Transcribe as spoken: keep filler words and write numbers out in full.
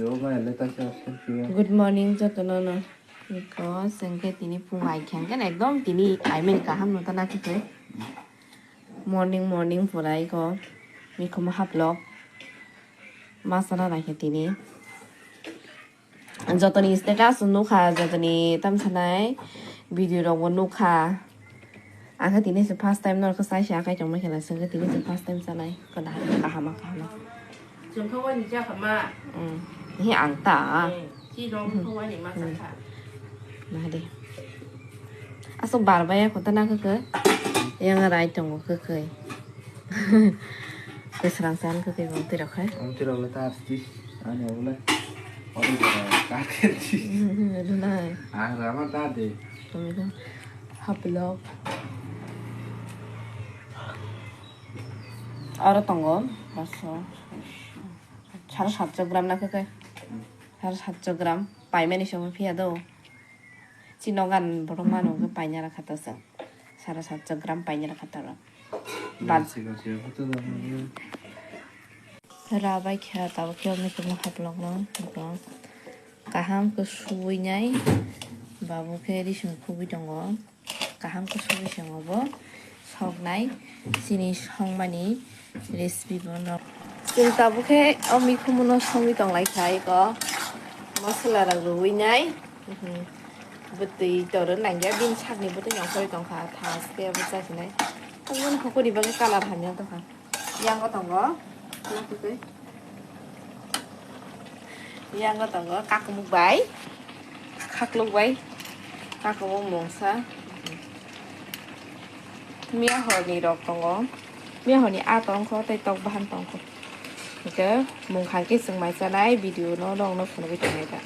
Good morning jotono no. Iko sengke tini phung ai khyang khe ekdom tini I mean kaham no tana khe. Morning morning pura iko mikhumu haplok. Ma sana nai khe tini. Jotoni status nukha, jotoni tam sanai video rokbo nukha. Ang khe tini se first time norok sai se akai tongma khela sengke tini se first time sanai. Kada kahama kahama. Chwng khe wani chakha ma. Mm. Hi ang ta. Eh, chi rong khe wani ma sakha. Nahadi. Asok bar baya kota na khe khe. Yang rai tongo khe khe. Kwsrang san khe khe bong twi rok hai. Ang twi rok le ta sti. Ani ogle. Ori ka ka khe sti. Dunai. Ah, rama ta de. Tomiko. Haplok. Aro tongo. Baso. Sare satso gram na khe khe. Sare satso gram. Paimani somo phiya do. Chini nogan borok mano hwnkhe paina rakha ta chwng. Sare satso gram paina rakha ta rok. Bad- Sigo sigo photo da mani. Rabai kha tabuk khe mikhumu haplok no. Kaham khe suwi nai. Babu khe rising khugwi tongo. Kaham khe suwi swngo bo. Soknai chini songmani recipe bono. Chwng tabuk khe o mikhumu no songwi tonglai kha iko. Masala rok rwwi nai. Mhm. Bwtwi toro nangya bini sakni bwtwi nongkhorwi tongkha. Thaske bo chasinai. Tabuk hokori bagwi colour hamya tongkha. Yango tongo. Yango tongo kakumuk bai. Khakluk bai. Kakumuk mungsa. Miya horni rok tongo. Miya horni a tongkho tei tok bahan tongkho. Hingke mung khangke chwng mai chanai video no nokno phunugwi tongnai da.